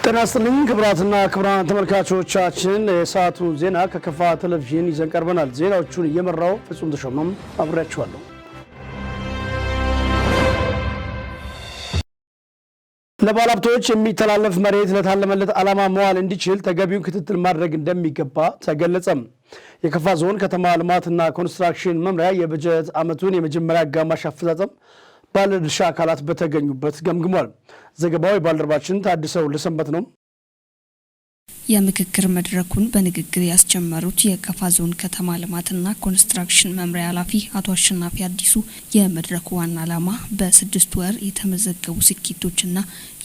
ጤና ይስጥልኝ ክቡራትና ክቡራን ተመልካቾቻችን፣ የሰዓቱን ዜና ከከፋ ቴሌቪዥን ይዘን ቀርበናል። ዜናዎቹን እየመራው ፍጹም ተሾመም አብሬያችኋለሁ። ለባለሀብቶች የሚተላለፍ መሬት ለታለመለት ዓላማ መዋል እንዲችል ተገቢውን ክትትል ማድረግ እንደሚገባ ተገለጸም። የከፋ ዞን ከተማ ልማትና ኮንስትራክሽን መምሪያ የበጀት ዓመቱን የመጀመሪያ አጋማሽ አፈጻጸም ባለድርሻ አካላት በተገኙበት ገምግሟል። ዘገባው የባልደረባችን ታድሰው ልሰንበት ነው። የምክክር መድረኩን በንግግር ያስጀመሩት የከፋ ዞን ከተማ ልማትና ኮንስትራክሽን መምሪያ ኃላፊ አቶ አሸናፊ አዲሱ የመድረኩ ዋና ዓላማ በ6 ወር የተመዘገቡ ስኬቶችና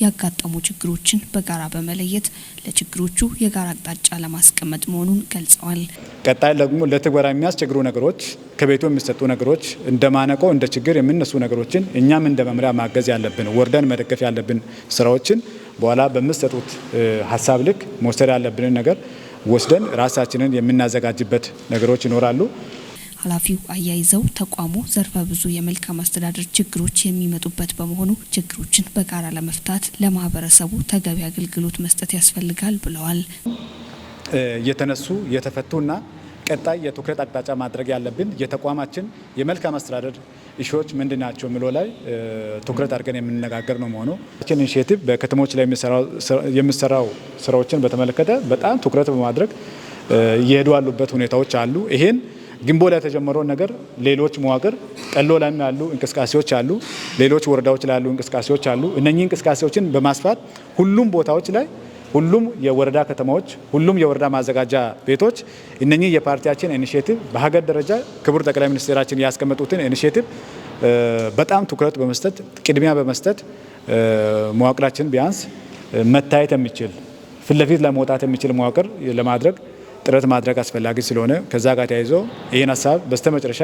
ያጋጠሙ ችግሮችን በጋራ በመለየት ለችግሮቹ የጋራ አቅጣጫ ለማስቀመጥ መሆኑን ገልጸዋል። ቀጣይ ደግሞ ለትግበራ የሚያስቸግሩ ነገሮች፣ ከቤቱ የሚሰጡ ነገሮች፣ እንደ ማነቆ እንደ ችግር የሚነሱ ነገሮችን እኛም እንደ መምሪያ ማገዝ ያለብን፣ ወርደን መደገፍ ያለብን ስራዎችን በኋላ በምትሰጡት ሀሳብ ልክ መውሰድ ያለብንን ነገር ወስደን ራሳችንን የምናዘጋጅበት ነገሮች ይኖራሉ። ኃላፊው አያይዘው ተቋሙ ዘርፈ ብዙ የመልካም አስተዳደር ችግሮች የሚመጡበት በመሆኑ ችግሮችን በጋራ ለመፍታት ለማህበረሰቡ ተገቢ አገልግሎት መስጠት ያስፈልጋል ብለዋል። የተነሱ፣ የተፈቱና ቀጣይ የትኩረት አቅጣጫ ማድረግ ያለብን የተቋማችን የመልካም አስተዳደር issue ዎች ምንድን ናቸው የሚለው ላይ ትኩረት አድርገን የምንነጋገር ነው መሆኑ። initiative በከተሞች ላይ የሚሰራው ስራዎችን በተመለከተ በጣም ትኩረት በማድረግ እየሄዱ ያሉበት ሁኔታዎች አሉ። ይሄን ግንቦ ላይ የተጀመረውን ነገር ሌሎች መዋቅር ቀሎ ላይም ያሉ እንቅስቃሴዎች አሉ። ሌሎች ወረዳዎች ላይ ያሉ እንቅስቃሴዎች አሉ። እነኚህ እንቅስቃሴዎችን በማስፋት ሁሉም ቦታዎች ላይ፣ ሁሉም የወረዳ ከተማዎች፣ ሁሉም የወረዳ ማዘጋጃ ቤቶች እነኚህ የፓርቲያችን initiative፣ በሀገር ደረጃ ክቡር ጠቅላይ ሚኒስትራችን ያስቀመጡትን initiative በጣም ትኩረት በመስጠት፣ ቅድሚያ በመስጠት መዋቅራችን ቢያንስ መታየት የሚችል፣ ፊት ለፊት ለመውጣት የሚችል መዋቅር ለማድረግ ጥረት ማድረግ አስፈላጊ ስለሆነ ከዛ ጋር ተያይዞ ይህን ሀሳብ በስተመጨረሻ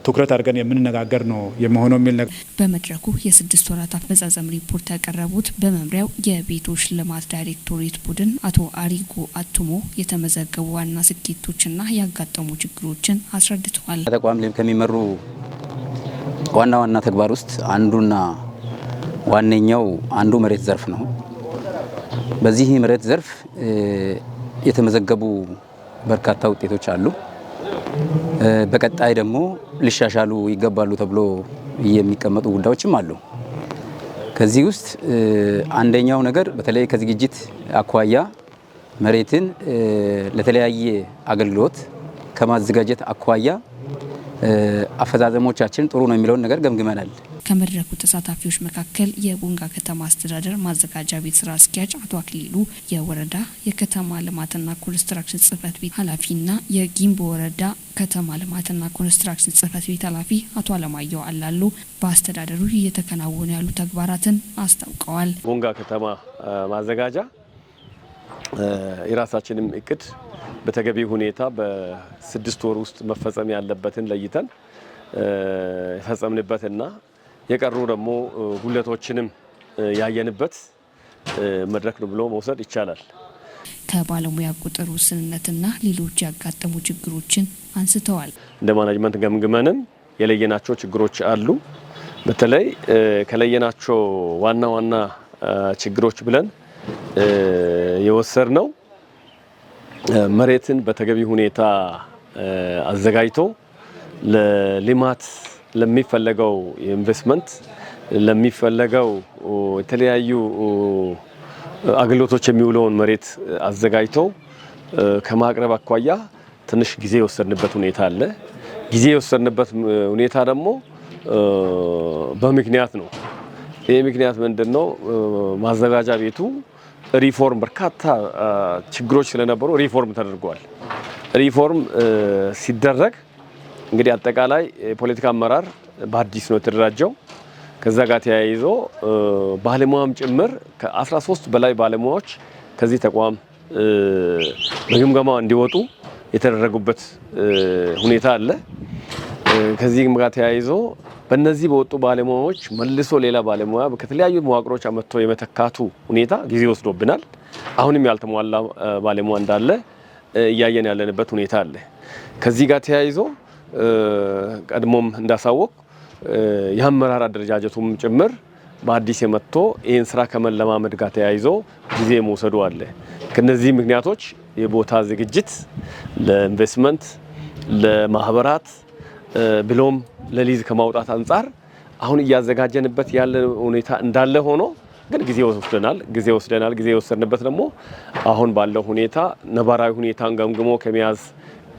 ትኩረት አድርገን የምንነጋገር ነው የሚሆነው የሚል ነገር። በመድረኩ የ6 ወራት አፈጻጸም ሪፖርት ያቀረቡት በመምሪያው የቤቶች ልማት ዳይሬክቶሬት ቡድን አቶ አሪጎ አቱሞ የተመዘገቡ ዋና ስኬቶችና ያጋጠሙ ችግሮችን አስረድተዋል። ተቋም ከሚመሩ ዋና ዋና ተግባር ውስጥ አንዱና ዋነኛው አንዱ መሬት ዘርፍ ነው። በዚህ መሬት ዘርፍ የተመዘገቡ በርካታ ውጤቶች አሉ። በቀጣይ ደግሞ ሊሻሻሉ ይገባሉ ተብሎ የሚቀመጡ ጉዳዮችም አሉ። ከዚህ ውስጥ አንደኛው ነገር በተለይ ከዝግጅት አኳያ መሬትን ለተለያየ አገልግሎት ከማዘጋጀት አኳያ አፈጻጸሞቻችን ጥሩ ነው የሚለውን ነገር ገምግመናል። ከመድረኩ ተሳታፊዎች መካከል የቦንጋ ከተማ አስተዳደር ማዘጋጃ ቤት ስራ አስኪያጅ አቶ አክሊሉ፣ የወረዳ የከተማ ልማትና ኮንስትራክሽን ጽህፈት ቤት ኃላፊና የጊምቦ ወረዳ ከተማ ልማትና ኮንስትራክሽን ጽህፈት ቤት ኃላፊ አቶ አለማየሁ አላሉ በአስተዳደሩ እየተከናወኑ ያሉ ተግባራትን አስታውቀዋል። ቦንጋ ከተማ ማዘጋጃ የራሳችንም እቅድ በተገቢ ሁኔታ በ6 ወር ውስጥ መፈጸም ያለበትን ለይተን የፈጸምንበትና የቀሩ ደግሞ ጉድለቶችንም ያየንበት መድረክ ነው ብሎ መውሰድ ይቻላል። ከባለሙያ ቁጥር ውስንነትና ሌሎች ያጋጠሙ ችግሮችን አንስተዋል። እንደ management ገምግመንም የለየናቸው ችግሮች አሉ። በተለይ ከለየናቸው ዋና ዋና ችግሮች ብለን የወሰድነው መሬትን በተገቢ ሁኔታ አዘጋጅቶ ለልማት ለሚፈለገው ኢንቨስትመንት፣ ለሚፈለገው የተለያዩ አገልግሎቶች የሚውለውን መሬት አዘጋጅቶ ከማቅረብ አኳያ ትንሽ ጊዜ የወሰድንበት ሁኔታ አለ። ጊዜ የወሰድንበት ሁኔታ ደግሞ በምክንያት ነው። ይህ ምክንያት ምንድን ነው? ማዘጋጃ ቤቱ ሪፎርም በርካታ ችግሮች ስለነበሩ ሪፎርም ተደርጓል። ሪፎርም ሲደረግ እንግዲህ አጠቃላይ የፖለቲካ አመራር በአዲስ ነው የተደራጀው። ከዛ ጋር ተያይዞ ባለሙያም ጭምር ከ13 በላይ ባለሙያዎች ከዚህ ተቋም በግምገማ እንዲወጡ የተደረጉበት ሁኔታ አለ። ከዚህም ጋር ተያይዞ በእነዚህ በወጡ ባለሙያዎች መልሶ ሌላ ባለሙያ ከተለያዩ መዋቅሮች አመጥቶ የመተካቱ ሁኔታ ጊዜ ወስዶብናል። አሁንም ያልተሟላ ባለሙያ እንዳለ እያየን ያለንበት ሁኔታ አለ። ከዚህ ጋር ተያይዞ ቀድሞም እንዳሳወቅ የአመራር አደረጃጀቱም ጭምር በአዲስ የመጥቶ ይህን ስራ ከመለማመድ ጋር ተያይዞ ጊዜ መውሰዱ አለ። ከነዚህ ምክንያቶች የቦታ ዝግጅት ለኢንቨስትመንት፣ ለማህበራት ብሎም ለሊዝ ከማውጣት አንጻር አሁን እያዘጋጀንበት ያለ ሁኔታ እንዳለ ሆኖ ግን ጊዜ ወስደናል። ጊዜ ወስደናል። ጊዜ የወሰድንበት ደግሞ አሁን ባለው ሁኔታ ነባራዊ ሁኔታን ገምግሞ ከመያዝ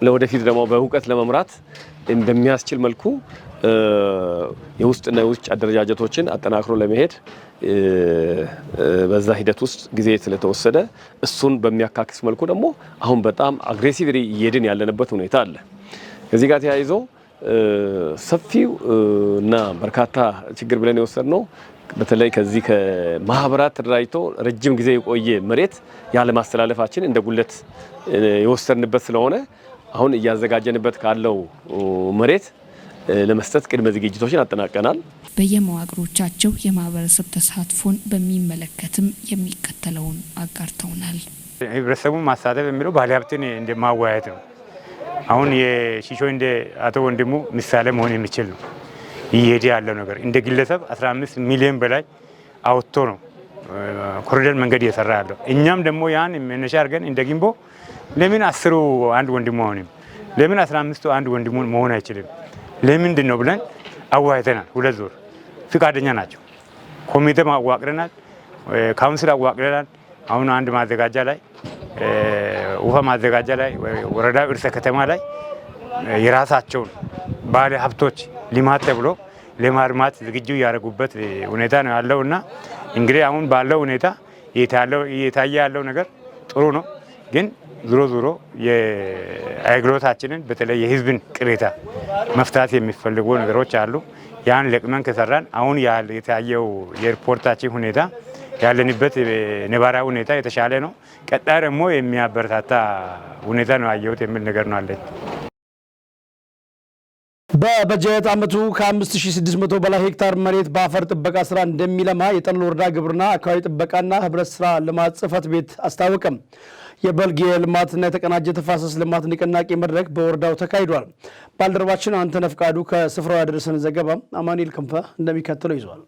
ለወደፊት ደግሞ በእውቀት ለመምራት እንደሚያስችል መልኩ የውስጥና የውጭ አደረጃጀቶችን አጠናክሮ ለመሄድ በዛ ሂደት ውስጥ ጊዜ ስለተወሰደ እሱን በሚያካክስ መልኩ ደግሞ አሁን በጣም aggressively እየሄድን ያለንበት ሁኔታ አለ። ከዚህ ጋር ተያይዞ ሰፊው እና በርካታ ችግር ብለን የወሰድነው በተለይ ከዚህ ከማህበራት ተደራጅቶ ረጅም ጊዜ የቆየ መሬት ያለማስተላለፋችን እንደ ጉለት የወሰድንበት ስለሆነ አሁን እያዘጋጀንበት ካለው መሬት ለመስጠት ቅድመ ዝግጅቶችን አጠናቀናል። በየመዋቅሮቻቸው የማህበረሰብ ተሳትፎን በሚመለከትም የሚከተለውን አጋርተውናል። ህብረተሰቡን ማሳተፍ የሚለው ባለሀብትን እንደማወያየት ነው። አሁን የሺሾ እንደ አቶ ወንድሙ ምሳሌ መሆን የሚችል ነው። እየሄደ ያለው ነገር እንደ ግለሰብ 15 ሚሊዮን በላይ አውጥቶ ነው ኮሪደር መንገድ እየሰራ ያለው። እኛም ደግሞ ያን መነሻ አድርገን እንደ ጊምቦ ለምን 10ሩ አንድ ወንድሙ አይሆንም? ለምን 15ቱ አንድ ወንድሙ መሆን አይችልም? ለምንድን ነው ብለን አዋይተናል። ሁለት ዙር ፍቃደኛ ናቸው። ኮሚቴም አዋቅረናል፣ council አዋቅረናል። አሁን አንድ ማዘጋጃ ላይ ውሃ ማዘጋጃ ላይ ወረዳ እርሰ ከተማ ላይ የራሳቸውን ባለ ሀብቶች ልማት ተብሎ ለማልማት ዝግጁ ያደረጉበት ሁኔታ ነው ያለው እና እንግዲህ አሁን ባለው ሁኔታ እየታየ ያለው ነገር ጥሩ ነው። ግን ዞሮ ዞሮ የአገልግሎታችንን በተለይ የህዝብን ቅሬታ መፍታት የሚፈልጉ ነገሮች አሉ። ያን ለቅመን ከሰራን አሁን የታየው የኤርፖርታችን ሁኔታ ያለንበት ነባራዊ ሁኔታ የተሻለ ነው። ቀጣይ ደግሞ የሚያበረታታ ሁኔታ ነው ያየሁት የሚል ነገር ነው አለኝ። በበጀት ዓመቱ ከ5600 በላይ ሄክታር መሬት በአፈር ጥበቃ ስራ እንደሚለማ የጠሎ ወረዳ ግብርና አካባቢ ጥበቃና ህብረት ስራ ልማት ጽሕፈት ቤት አስታወቀም። የበልግ የልማትና የተቀናጀ ተፋሰስ ልማት ንቅናቄ መድረክ በወረዳው ተካሂዷል። ባልደረባችን አንተነህ ፍቃዱ ከስፍራው ያደረሰን ዘገባ አማኑኤል ክንፈ እንደሚከተለው ይዟል።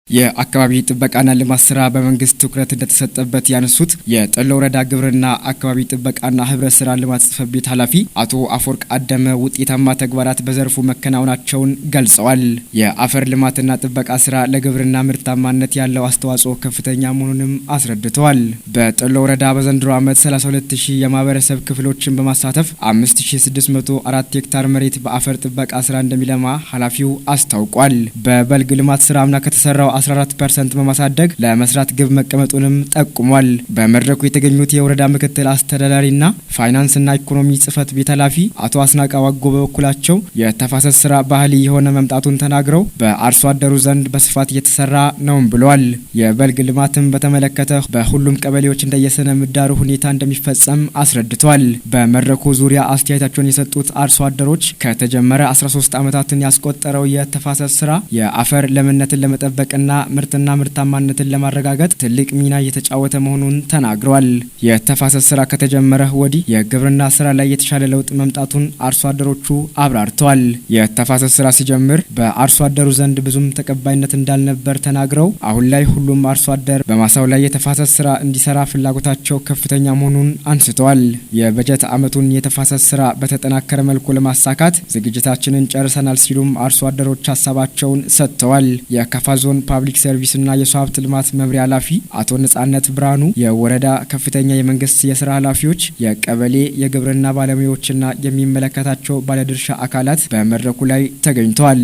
የአካባቢ ጥበቃና ልማት ስራ በመንግስት ትኩረት እንደተሰጠበት ያነሱት የጠሎ ወረዳ ግብርና አካባቢ ጥበቃና ህብረት ስራ ልማት ጽሕፈት ቤት ኃላፊ አቶ አፈወርቅ አደመ ውጤታማ ተግባራት በዘርፉ መከናወናቸውን ገልጸዋል። የአፈር ልማትና ጥበቃ ስራ ለግብርና ምርታማነት ያለው አስተዋጽኦ ከፍተኛ መሆኑንም አስረድተዋል። በጠሎ ወረዳ በዘንድሮ ዓመት 32000 የማህበረሰብ ክፍሎችን በማሳተፍ 5604 ሄክታር መሬት በአፈር ጥበቃ ስራ እንደሚለማ ኃላፊው አስታውቋል። በበልግ ልማት ስራ አምና ከተሰራው 14% በማሳደግ ለመስራት ግብ መቀመጡንም ጠቁሟል። በመድረኩ የተገኙት የወረዳ ምክትል አስተዳዳሪና ፋይናንስና ኢኮኖሚ ጽሕፈት ቤት ኃላፊ አቶ አስናቀ ዋጎ በበኩላቸው የተፋሰስ ስራ ባህል የሆነ መምጣቱን ተናግረው በአርሶ አደሩ ዘንድ በስፋት እየተሰራ ነው ብለዋል። የበልግ ልማትን በተመለከተ በሁሉም ቀበሌዎች እንደየስነ ምህዳሩ ሁኔታ እንደሚፈጸም አስረድቷል። በመድረኩ ዙሪያ አስተያየታቸውን የሰጡት አርሶ አደሮች ከተጀመረ 13 ዓመታትን ያስቆጠረው የተፋሰስ ስራ የአፈር ለምነትን ለመጠበቅና ምርትና ምርታማነትን ለማረጋገጥ ትልቅ ሚና እየተጫወተ መሆኑን ተናግረዋል። የተፋሰስ ስራ ከተጀመረ ወዲህ የግብርና ስራ ላይ የተሻለ ለውጥ መምጣቱን አርሶ አደሮቹ አብራርተዋል። የተፋሰስ ስራ ሲጀምር በአርሶ አደሩ ዘንድ ብዙም ተቀባይነት እንዳልነበር ተናግረው አሁን ላይ ሁሉም አርሶ አደር በማሳው ላይ የተፋሰስ ስራ እንዲሰራ ፍላጎታቸው ከፍተኛ መሆኑን አንስተዋል። የበጀት ዓመቱን የተፋሰስ ስራ በተጠናከረ መልኩ ለማሳካት ዝግጅታችንን ጨርሰናል ሲሉም አርሶ አደሮች ሀሳባቸውን ሰጥተዋል። የካፋ ዞን ፓብሊክ ሰርቪስና የሰው ሀብት ልማት መምሪያ ኃላፊ አቶ ነጻነት ብርሃኑ፣ የወረዳ ከፍተኛ የመንግስት የስራ ኃላፊዎች፣ የቀበሌ የግብርና ባለሙያዎችና የሚመለከታቸው ባለድርሻ አካላት በመድረኩ ላይ ተገኝተዋል።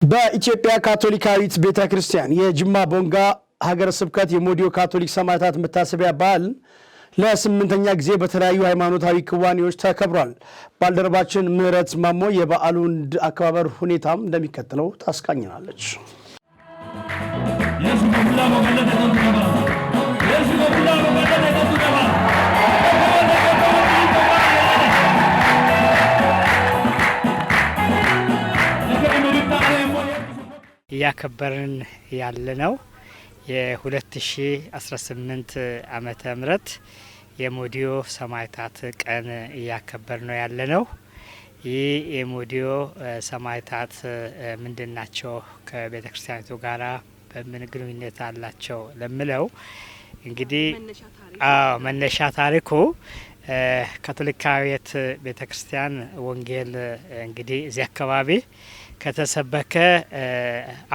በኢትዮጵያ ካቶሊካዊት ቤተ ክርስቲያን የጅማ ቦንጋ ሀገረ ስብከት የሞዲዮ ካቶሊክ ሰማዕታት መታሰቢያ በዓል ለ8ኛ ጊዜ በተለያዩ ሃይማኖታዊ ክዋኔዎች ተከብሯል። ባልደረባችን ምህረት ማሞ የበዓሉን አከባበር ሁኔታም እንደሚከተለው ታስቃኝናለች። እያከበርን ያለነው የ2018 ዓመተ ምህረት የሞዲዮ ሰማዕታት ቀን እያከበር ነው ያለነው። ይህ የሞዲዮ ሰማዕታት ምንድን ናቸው? ከቤተ ክርስቲያኒቱ ጋራ በምን ግንኙነት አላቸው ለሚለው እንግዲህ አዎ መነሻ ታሪኩ ካቶሊካዊት ቤተ ክርስቲያን ወንጌል እንግዲህ እዚህ አካባቢ ከተሰበከ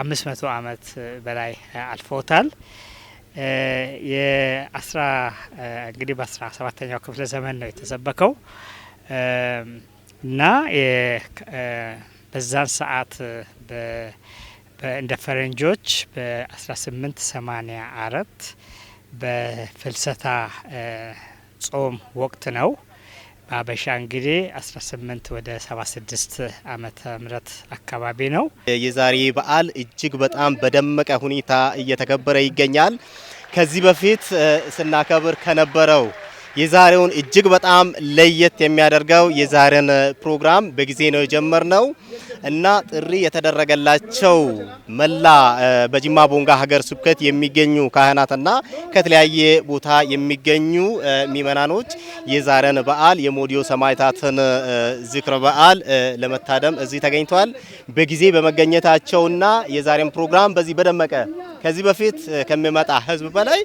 500 ዓመት በላይ አልፎታል። የአስራ እንግዲህ በ17ኛው ክፍለ ዘመን ነው የተሰበከው እና በዛን ሰዓት እንደ ፈረንጆች በ1884 በፍልሰታ ጾም ወቅት ነው። በአበሻ እንግዲህ 18 ወደ 76 ዓመተ ምህረት አካባቢ ነው። የዛሬ በዓል እጅግ በጣም በደመቀ ሁኔታ እየተከበረ ይገኛል። ከዚህ በፊት ስናከብር ከነበረው የዛሬውን እጅግ በጣም ለየት የሚያደርገው የዛሬን ፕሮግራም በጊዜ ነው የጀመርነው እና ጥሪ የተደረገላቸው መላ በጅማ ቦንጋ ሀገር ስብከት የሚገኙ ካህናትና ከተለያየ ቦታ የሚገኙ ምእመናኖች የዛሬን በዓል የሞዲዮ ሰማዕታትን ዝክረ በዓል ለመታደም እዚህ ተገኝተዋል። በጊዜ በመገኘታቸውና የዛሬን ፕሮግራም በዚህ በደመቀ ከዚህ በፊት ከሚመጣ ህዝብ በላይ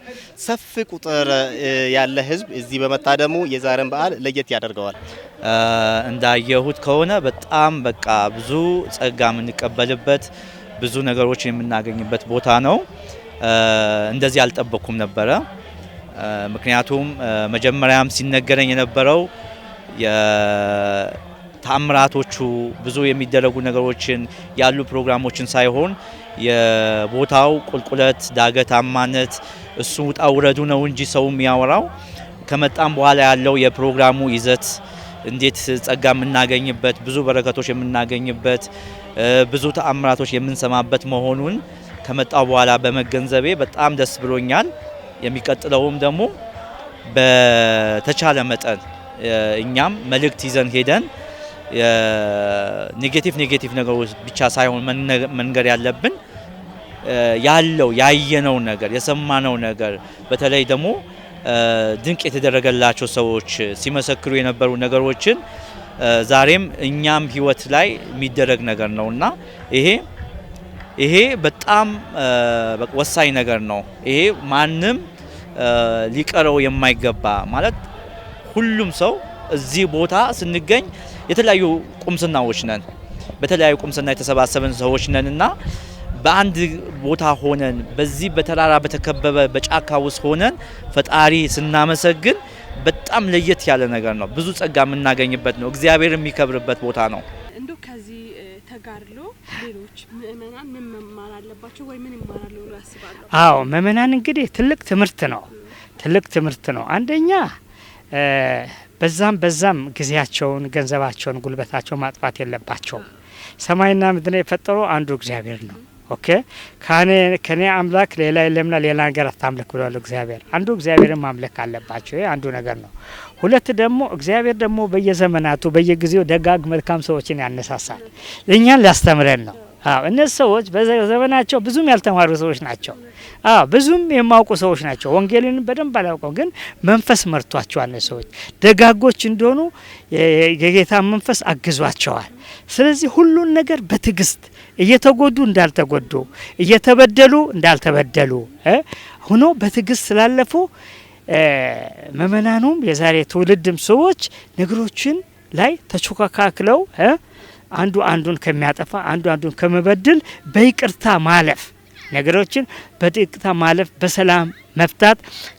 ሰፊ ቁጥር ያለ ህዝብ እዚህ በመታደሙ የዛሬን በዓል ለየት ያደርገዋል። እንዳየሁት ከሆነ በጣም በቃ ብዙ ጸጋ የምንቀበልበት፣ ብዙ ነገሮች የምናገኝበት ቦታ ነው። እንደዚህ አልጠበኩም ነበረ። ምክንያቱም መጀመሪያም ሲነገረኝ የነበረው የተአምራቶቹ ብዙ የሚደረጉ ነገሮችን ያሉ ፕሮግራሞችን ሳይሆን የቦታው ቁልቁለት፣ ዳገታማነት እሱ ውጣ ውረዱ ነው እንጂ ሰው የሚያወራው ከመጣም በኋላ ያለው የፕሮግራሙ ይዘት እንዴት ጸጋ የምናገኝበት፣ ብዙ በረከቶች የምናገኝበት፣ ብዙ ተአምራቶች የምንሰማበት መሆኑን ከመጣው በኋላ በመገንዘቤ በጣም ደስ ብሎኛል። የሚቀጥለውም ደግሞ በተቻለ መጠን እኛም መልእክት ይዘን ሄደን negative ነገሮች ብቻ ሳይሆን መንገር ያለብን ያለው ያየነው ነገር፣ የሰማነው ነገር፣ በተለይ ደግሞ ድንቅ የተደረገላቸው ሰዎች ሲመሰክሩ የነበሩ ነገሮችን ዛሬም እኛም ህይወት ላይ የሚደረግ ነገር ነውና ይሄ በጣም ወሳኝ ነገር ነው። ይሄ ማንም ሊቀረው የማይገባ፣ ማለት ሁሉም ሰው እዚህ ቦታ ስንገኝ የተለያዩ ቁምስናዎች ነን። በተለያዩ ቁምስና የተሰባሰብን ሰዎች ነንና በአንድ ቦታ ሆነን በዚህ በተራራ በተከበበ በጫካ ውስጥ ሆነን ፈጣሪ ስናመሰግን በጣም ለየት ያለ ነገር ነው። ብዙ ጸጋ የምናገኝበት ነው። እግዚአብሔር የሚከብርበት ቦታ ነው። እንደው ከዚህ ተጋድሎ ሌሎች ምእመናን ምን መማር አለባቸው ወይ ምን ይማራሉ ብሎ ያስባሉ? አዎ፣ ምእመናን እንግዲህ ትልቅ ትምህርት ነው። ትልቅ ትምህርት ነው። አንደኛ በዛም በዛም ጊዜያቸውን፣ ገንዘባቸውን፣ ጉልበታቸውን ማጥፋት የለባቸውም። ሰማይና ምድርን የፈጠረው አንዱ እግዚአብሔር ነው። Okay፣ ከኔ አምላክ ሌላ የለምና ሌላ ነገር አታምልክ ብሏል እግዚአብሔር። አንዱ እግዚአብሔርን ማምለክ አለባቸው። ይሄ አንዱ ነገር ነው። ሁለት ደግሞ እግዚአብሔር ደግሞ በየዘመናቱ በየጊዜው ደጋግ መልካም ሰዎችን ያነሳሳል። እኛን ሊያስተምረን ነው። አዎ፣ እነዚህ ሰዎች በዘመናቸው ብዙም ያልተማሩ ሰዎች ናቸው። አዎ፣ ብዙም የማያውቁ ሰዎች ናቸው። ወንጌልን በደንብ አላውቀው፣ ግን መንፈስ መርቷቸዋል። እነዚህ ሰዎች ደጋጎች እንደሆኑ የጌታ መንፈስ አግዟቸዋል። ስለዚህ ሁሉን ነገር በትዕግስት እየተጎዱ እንዳልተጎዱ፣ እየተበደሉ እንዳልተበደሉ ሆኖ በትዕግስት ስላለፉ ምእመናኑም የዛሬ ትውልድም ሰዎች ነገሮችን ላይ ተቾካካክለው አንዱ አንዱን ከሚያጠፋ፣ አንዱ አንዱን ከመበድል በይቅርታ ማለፍ፣ ነገሮችን በይቅርታ ማለፍ፣ በሰላም መፍታት፣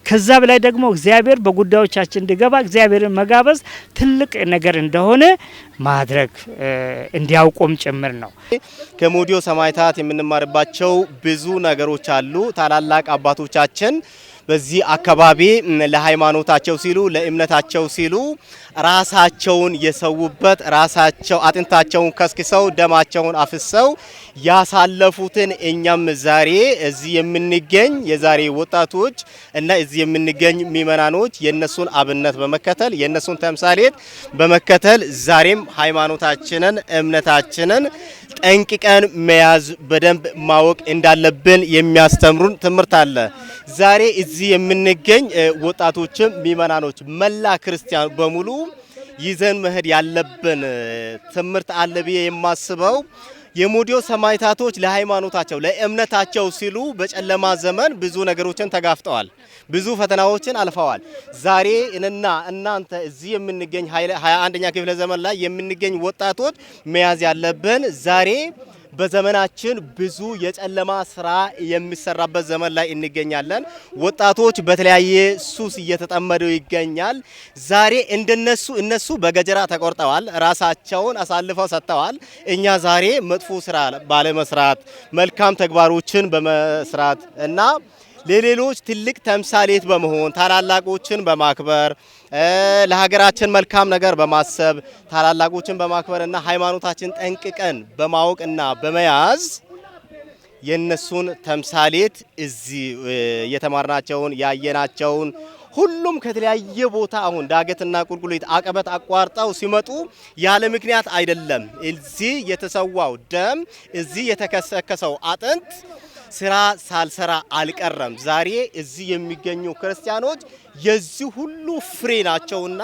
ከዛ በላይ ደግሞ እግዚአብሔር በጉዳዮቻችን እንዲገባ እግዚአብሔርን መጋበዝ ትልቅ ነገር እንደሆነ ማድረግ እንዲያውቁም ጭምር ነው። ከሞዲዮ ሰማዕታት የምንማርባቸው ብዙ ነገሮች አሉ። ታላላቅ አባቶቻችን በዚህ አካባቢ ለሃይማኖታቸው ሲሉ፣ ለእምነታቸው ሲሉ ራሳቸውን የሰዉበት፣ ራሳቸው አጥንታቸውን ከስክሰው ደማቸውን አፍሰው ያሳለፉትን እኛም ዛሬ እዚህ የምንገኝ የዛሬ ወጣቶች እና እዚህ የምንገኝ ምእመናኖች የነሱን አብነት በመከተል፣ የነሱን ተምሳሌት በመከተል ዛሬም ሃይማኖታችንን እምነታችንን ጠንቅቀን መያዝ፣ በደንብ ማወቅ እንዳለብን የሚያስተምሩን ትምህርት አለ። ዛሬ እዚህ የምንገኝ ወጣቶችም ምእመናኖች መላ ክርስቲያን በሙሉ ይዘን መሄድ ያለብን ትምህርት አለ ብዬ የማስበው የሞዲዮ ሰማዕታቶች ለሃይማኖታቸው ለእምነታቸው ሲሉ በጨለማ ዘመን ብዙ ነገሮችን ተጋፍጠዋል፣ ብዙ ፈተናዎችን አልፈዋል። ዛሬ እኔና እናንተ እዚህ የምንገኝ 21ኛ ክፍለ ዘመን ላይ የምንገኝ ወጣቶች መያዝ ያለብን ዛሬ በዘመናችን ብዙ የጨለማ ስራ የሚሰራበት ዘመን ላይ እንገኛለን። ወጣቶች በተለያየ ሱስ እየተጠመዱ ይገኛል። ዛሬ እንደነሱ እነሱ በገጀራ ተቆርጠዋል፣ ራሳቸውን አሳልፈው ሰጥተዋል። እኛ ዛሬ መጥፎ ስራ ባለመስራት መልካም ተግባሮችን በመስራት እና ለሌሎች ትልቅ ተምሳሌት በመሆን ታላላቆችን በማክበር ለሀገራችን መልካም ነገር በማሰብ ታላላቆችን በማክበር እና ሃይማኖታችን ጠንቅቀን በማወቅና በመያዝ የነሱን ተምሳሌት እዚህ የተማርናቸውን ያየናቸውን ሁሉም ከተለያየ ቦታ አሁን ዳገትና ቁልቁለት አቀበት አቋርጠው ሲመጡ ያለ ምክንያት አይደለም። እዚህ የተሰዋው ደም፣ እዚህ የተከሰከሰው አጥንት ስራ ሳልሰራ አልቀረም። ዛሬ እዚህ የሚገኙ ክርስቲያኖች የዚህ ሁሉ ፍሬ ናቸውና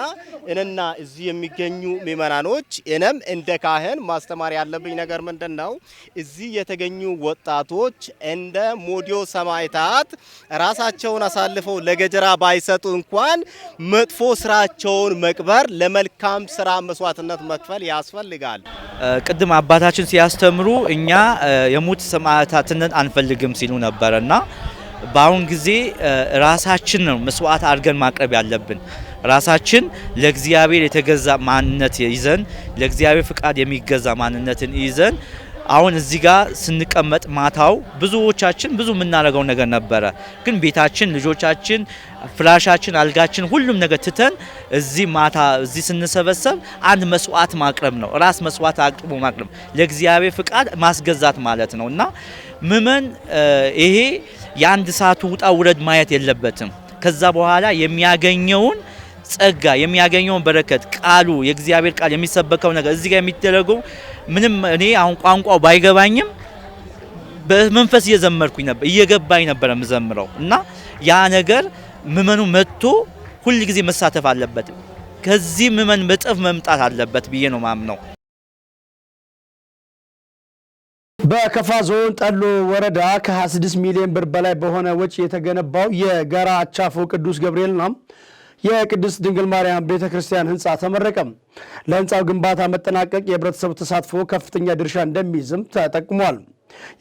እኔና እዚህ የሚገኙ ምእመናኖች እኔም እንደ ካህን ማስተማር ያለብኝ ነገር ምንድን ነው? እዚህ የተገኙ ወጣቶች እንደ ሞዲዮ ሰማዕታት ራሳቸውን አሳልፈው ለገጀራ ባይሰጡ እንኳን መጥፎ ስራቸውን መቅበር፣ ለመልካም ስራ መስዋዕትነት መክፈል ያስፈልጋል። ቅድም አባታችን ሲያስተምሩ እኛ የሙት ሰማዕታትነት አንፈልግም ሲሉ ነበረና በአሁን ጊዜ ራሳችን ነው መስዋዕት አድርገን ማቅረብ ያለብን። ራሳችን ለእግዚአብሔር የተገዛ ማንነት ይዘን፣ ለእግዚአብሔር ፍቃድ የሚገዛ ማንነትን ይዘን አሁን እዚህ ጋር ስንቀመጥ ማታው ብዙዎቻችን ብዙ የምናደርገው ነገር ነበረ። ግን ቤታችን፣ ልጆቻችን፣ ፍራሻችን፣ አልጋችን ሁሉም ነገር ትተን እዚህ ማታ እዚህ ስንሰበሰብ አንድ መስዋዕት ማቅረብ ነው። ራስ መስዋዕት አቅርቦ ማቅረብ፣ ለእግዚአብሔር ፍቃድ ማስገዛት ማለት ነው እና ምእመን ይሄ የአንድ ሰዓቱ ውጣ ውረድ ማየት የለበትም። ከዛ በኋላ የሚያገኘውን ጸጋ፣ የሚያገኘውን በረከት፣ ቃሉ የእግዚአብሔር ቃል የሚሰበከው ነገር፣ እዚህ ጋር የሚደረገው ምንም እኔ አሁን ቋንቋው ባይገባኝም በመንፈስ እየዘመርኩኝ ነበር፣ እየገባኝ ነበር የምዘምረው እና ያ ነገር ምእመኑ መጥቶ ሁል ጊዜ መሳተፍ አለበት። ከዚህ ምእመን በእጥፍ መምጣት አለበት ብዬ ነው ማምነው። በከፋ ዞን ጠሎ ወረዳ ከ26 ሚሊዮን ብር በላይ በሆነ ወጪ የተገነባው የጋራ አቻፎ ቅዱስ ገብርኤልና የቅድስት ድንግል ማርያም ቤተ ክርስቲያን ህንፃ ተመረቀ። ለህንፃው ግንባታ መጠናቀቅ የህብረተሰቡ ተሳትፎ ከፍተኛ ድርሻ እንደሚይዝም ተጠቅሟል።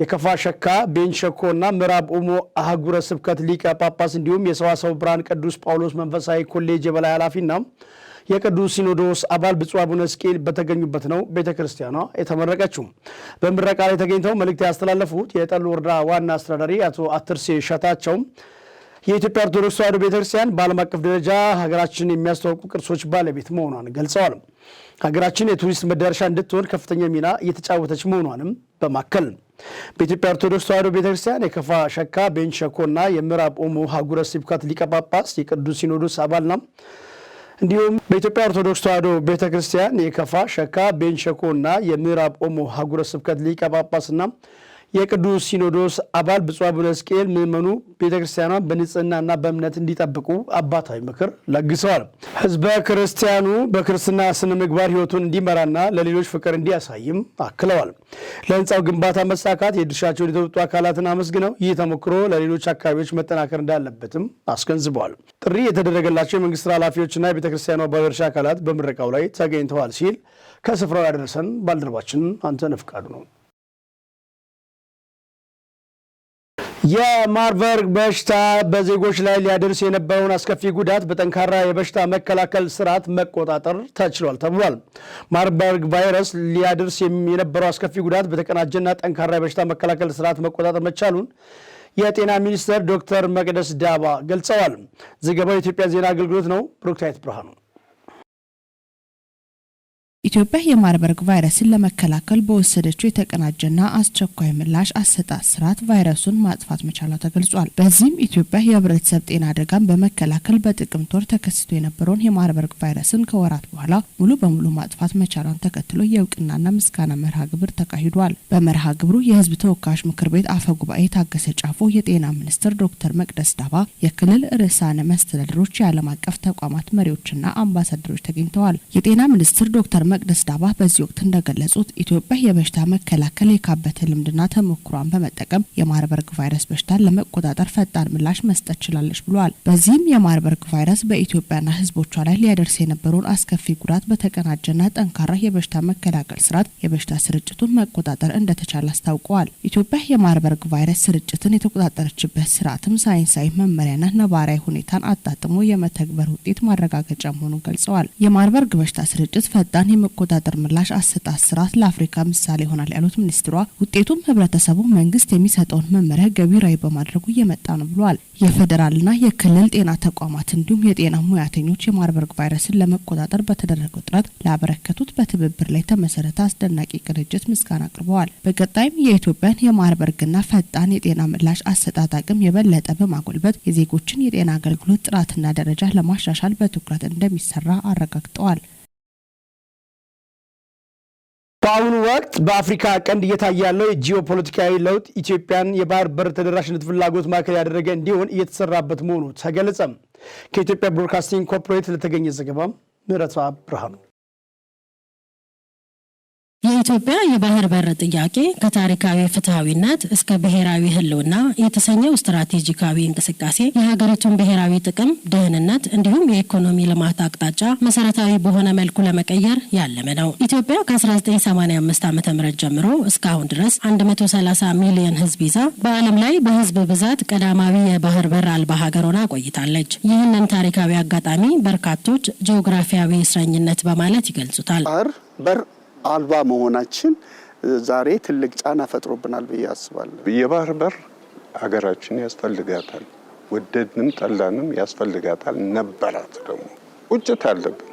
የከፋ ሸካ ቤንች ሸኮና ምዕራብ ኦሞ አህጉረ ስብከት ሊቀ ጳጳስ እንዲሁም የሰዋሰው ብርሃን ቅዱስ ጳውሎስ መንፈሳዊ ኮሌጅ የበላይ ኃላፊና የቅዱስ ሲኖዶስ አባል ብፁዕ አቡነ ሕዝቅኤል በተገኙበት ነው ቤተ ክርስቲያኗ የተመረቀችው። በምረቃ ላይ ተገኝተው መልእክት ያስተላለፉት የጠሎ ወረዳ ዋና አስተዳዳሪ አቶ አትርሴ ሸታቸው የኢትዮጵያ ኦርቶዶክስ ተዋሕዶ ቤተክርስቲያን በዓለም አቀፍ ደረጃ ሀገራችንን የሚያስተዋውቁ ቅርሶች ባለቤት መሆኗን ገልጸዋል። ሀገራችን የቱሪስት መዳረሻ እንድትሆን ከፍተኛ ሚና እየተጫወተች መሆኗንም በማከል በኢትዮጵያ ኦርቶዶክስ ተዋሕዶ ቤተክርስቲያን የከፋ ሸካ ቤንች ሸኮና የምዕራብ ኦሞ ሀገረ ስብከት ሊቀ ጳጳስ፣ የቅዱስ ሲኖዶስ አባልና እንዲሁም በኢትዮጵያ ኦርቶዶክስ ተዋሕዶ ቤተክርስቲያን የከፋ ሸካ ቤንች ሸኮና የምዕራብ ኦሞ ሀገረ ስብከት ሊቀ ጳጳስና የቅዱስ ሲኖዶስ አባል ብፁዕ አቡነ ሕዝቅኤል ምዕመኑ ቤተክርስቲያኗን በንጽህናና በእምነት እንዲጠብቁ አባታዊ ምክር ለግሰዋል። ሕዝበ ክርስቲያኑ በክርስትና ስነ ምግባር ሕይወቱን እንዲመራና ለሌሎች ፍቅር እንዲያሳይም አክለዋል። ለህንፃው ግንባታ መሳካት የድርሻቸውን የተወጡ አካላትን አመስግነው ይህ ተሞክሮ ለሌሎች አካባቢዎች መጠናከር እንዳለበትም አስገንዝበዋል። ጥሪ የተደረገላቸው የመንግስት ኃላፊዎችና የቤተክርስቲያኗ ባለድርሻ አካላት በምረቃው ላይ ተገኝተዋል ሲል ከስፍራው ያደረሰን ባልደረባችን አንተነህ ፍቃዱ ነው። የማርበርግ በሽታ በዜጎች ላይ ሊያደርስ የነበረውን አስከፊ ጉዳት በጠንካራ የበሽታ መከላከል ስርዓት መቆጣጠር ተችሏል ተብሏል። ማርበርግ ቫይረስ ሊያደርስ የነበረው አስከፊ ጉዳት በተቀናጀና ጠንካራ የበሽታ መከላከል ስርዓት መቆጣጠር መቻሉን የጤና ሚኒስትር ዶክተር መቅደስ ዳባ ገልጸዋል። ዘገባው የኢትዮጵያ ዜና አገልግሎት ነው። ብሩክታይት ብርሃኑ። ኢትዮጵያ የማርበርግ ቫይረስን ለመከላከል በወሰደችው የተቀናጀና አስቸኳይ ምላሽ አሰጣጥ ስርዓት ቫይረሱን ማጥፋት መቻሏ ተገልጿል። በዚህም ኢትዮጵያ የህብረተሰብ ጤና አደጋን በመከላከል በጥቅምት ወር ተከስቶ የነበረውን የማርበርግ ቫይረስን ከወራት በኋላ ሙሉ በሙሉ ማጥፋት መቻሏን ተከትሎ የእውቅናና ምስጋና መርሃ ግብር ተካሂዷል። በመርሃ ግብሩ የህዝብ ተወካዮች ምክር ቤት አፈ ጉባኤ ታገሰ ጫፎ፣ የጤና ሚኒስትር ዶክተር መቅደስ ዳባ፣ የክልል ርዕሳነ መስተዳድሮች፣ የዓለም አቀፍ ተቋማት መሪዎችና አምባሳደሮች ተገኝተዋል። የጤና ሚኒስትር ዶክተር መቅደስ ዳባ በዚህ ወቅት እንደገለጹት ኢትዮጵያ የበሽታ መከላከል የካበተ ልምድና ተሞክሯን በመጠቀም የማርበርግ ቫይረስ በሽታን ለመቆጣጠር ፈጣን ምላሽ መስጠት ችላለች ብለዋል። በዚህም የማርበርግ ቫይረስ በኢትዮጵያና ሕዝቦቿ ላይ ሊያደርስ የነበረውን አስከፊ ጉዳት በተቀናጀና ጠንካራ የበሽታ መከላከል ስርዓት የበሽታ ስርጭቱን መቆጣጠር እንደተቻለ አስታውቀዋል። ኢትዮጵያ የማርበርግ ቫይረስ ስርጭትን የተቆጣጠረችበት ስርዓትም ሳይንሳዊ መመሪያና ነባራዊ ሁኔታን አጣጥሞ የመተግበር ውጤት ማረጋገጫ መሆኑን ገልጸዋል። የማርበርግ በሽታ ስርጭት ፈጣን የመቆጣጠር ምላሽ አሰጣጥ ስርዓት ለአፍሪካ ምሳሌ ይሆናል ያሉት ሚኒስትሯ ውጤቱም ህብረተሰቡ መንግስት የሚሰጠውን መመሪያ ገቢራዊ በማድረጉ እየመጣ ነው ብለዋል። የፌዴራልና የክልል ጤና ተቋማት እንዲሁም የጤና ሙያተኞች የማርበርግ ቫይረስን ለመቆጣጠር በተደረገው ጥረት ላበረከቱት በትብብር ላይ የተመሰረተ አስደናቂ ቅንጅት ምስጋና አቅርበዋል። በቀጣይም የኢትዮጵያን የማርበርግና ፈጣን የጤና ምላሽ አሰጣጥ አቅም የበለጠ በማጎልበት የዜጎችን የጤና አገልግሎት ጥራትና ደረጃ ለማሻሻል በትኩረት እንደሚሰራ አረጋግጠዋል። በአሁኑ ወቅት በአፍሪካ ቀንድ እየታየ ያለው የጂኦፖለቲካዊ ለውጥ ኢትዮጵያን የባህር በር ተደራሽነት ፍላጎት ማዕከል ያደረገ እንዲሆን እየተሰራበት መሆኑ ተገለጸ። ከኢትዮጵያ ብሮድካስቲንግ ኮርፖሬት ለተገኘ ዘገባ ምህረቷ ብርሃኑ። የኢትዮጵያ የባህር በር ጥያቄ ከታሪካዊ ፍትሐዊነት እስከ ብሔራዊ ሕልውና የተሰኘው ስትራቴጂካዊ እንቅስቃሴ የሀገሪቱን ብሔራዊ ጥቅም፣ ደህንነት እንዲሁም የኢኮኖሚ ልማት አቅጣጫ መሰረታዊ በሆነ መልኩ ለመቀየር ያለመ ነው። ኢትዮጵያ ከ1985 ዓ.ም ጀምሮ እስካሁን ድረስ 130 ሚሊዮን ሕዝብ ይዛ በዓለም ላይ በሕዝብ ብዛት ቀዳማዊ የባህር በር አልባ ሀገር ሆና ቆይታለች። ይህንን ታሪካዊ አጋጣሚ በርካቶች ጂኦግራፊያዊ እስረኝነት በማለት ይገልጹታል። ባህር በር አልባ መሆናችን ዛሬ ትልቅ ጫና ፈጥሮብናል ብዬ አስባለሁ። የባህር በር ሀገራችን ያስፈልጋታል፣ ወደድንም ጠላንም ያስፈልጋታል። ነበራት ደግሞ ቁጭት አለብን።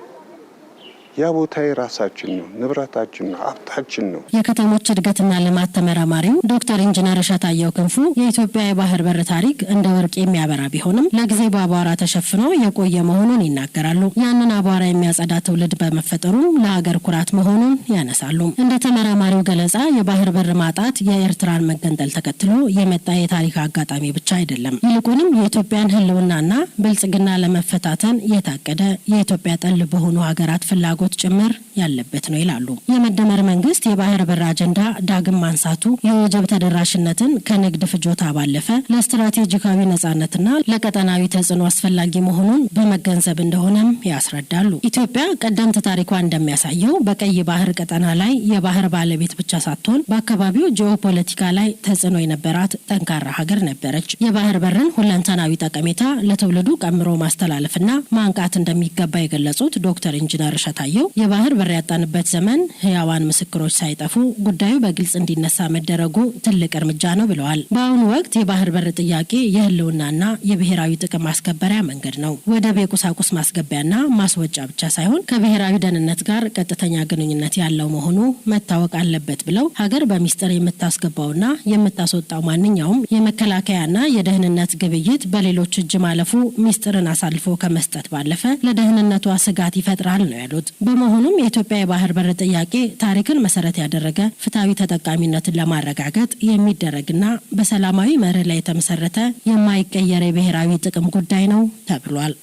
ያ ቦታ የራሳችን ነው፣ ንብረታችን ነው፣ ሀብታችን ነው። የከተሞች እድገትና ልማት ተመራማሪው ዶክተር ኢንጂነር እሸታየው ክንፉ የኢትዮጵያ የባህር በር ታሪክ እንደ ወርቅ የሚያበራ ቢሆንም ለጊዜ በአቧራ ተሸፍኖ የቆየ መሆኑን ይናገራሉ። ያንን አቧራ የሚያጸዳ ትውልድ በመፈጠሩም ለሀገር ኩራት መሆኑን ያነሳሉ። እንደ ተመራማሪው ገለጻ የባህር በር ማጣት የኤርትራን መገንጠል ተከትሎ የመጣ የታሪክ አጋጣሚ ብቻ አይደለም። ይልቁንም የኢትዮጵያን ሕልውናና ብልጽግና ለመፈታተን የታቀደ የኢትዮጵያ ጠል በሆኑ ሀገራት ፍላጎት ጭምር ያለበት ነው ይላሉ። የመደመር መንግስት የባህር በር አጀንዳ ዳግም ማንሳቱ የወጀብ ተደራሽነትን ከንግድ ፍጆታ ባለፈ ለስትራቴጂካዊ ነጻነትና ለቀጠናዊ ተጽዕኖ አስፈላጊ መሆኑን በመገንዘብ እንደሆነም ያስረዳሉ። ኢትዮጵያ ቀደምት ታሪኳ እንደሚያሳየው በቀይ ባህር ቀጠና ላይ የባህር ባለቤት ብቻ ሳትሆን በአካባቢው ጂኦፖለቲካ ላይ ተጽዕኖ የነበራት ጠንካራ ሀገር ነበረች። የባህር በርን ሁለንተናዊ ጠቀሜታ ለትውልዱ ቀምሮ ማስተላለፍና ማንቃት እንደሚገባ የገለጹት ዶክተር ኢንጂነር እሸታየው የባህር በር ያጣንበት ዘመን ህያዋን ምስክሮች ሳይጠፉ ጉዳዩ በግልጽ እንዲነሳ መደረጉ ትልቅ እርምጃ ነው ብለዋል። በአሁኑ ወቅት የባህር በር ጥያቄ የህልውናና የብሔራዊ ጥቅም ማስከበሪያ መንገድ ነው። ወደብ የቁሳቁስ ማስገቢያና ማስወጫ ብቻ ሳይሆን ከብሔራዊ ደህንነት ጋር ቀጥተኛ ግንኙነት ያለው መሆኑ መታወቅ አለበት ብለው ሀገር በሚስጥር የምታስገባውና የምታስወጣው ማንኛውም የመከላከያና የደህንነት ግብይት በሌሎች እጅ ማለፉ ሚስጥርን አሳልፎ ከመስጠት ባለፈ ለደህንነቷ ስጋት ይፈጥራል ነው ያሉት። በመሆኑም የኢትዮጵያ የባህር በር ጥያቄ ታሪክን መሰረት ያደረገ ፍትሐዊ ተጠቃሚነትን ለማረጋገጥ የሚደረግና በሰላማዊ መርህ ላይ የተመሰረተ የማይቀየር የብሔራዊ ጥቅም ጉዳይ ነው ተብሏል።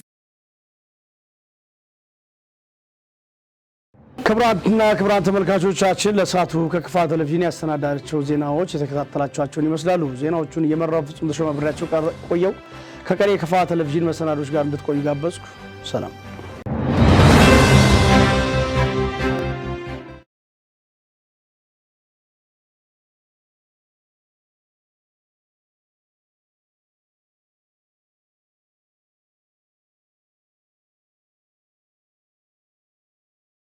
ክቡራትና ክቡራን ተመልካቾቻችን ለሰዓቱ ከክፋ ቴሌቪዥን ያሰናዳቸው ዜናዎች የተከታተላችኋቸውን ይመስላሉ። ዜናዎቹን እየመራው ፍጹም ተሾመ አብሬያቸው ቆየው። ከቀሪ የክፋ ቴሌቪዥን መሰናዶች ጋር እንድትቆዩ ጋበዝኩ። ሰላም።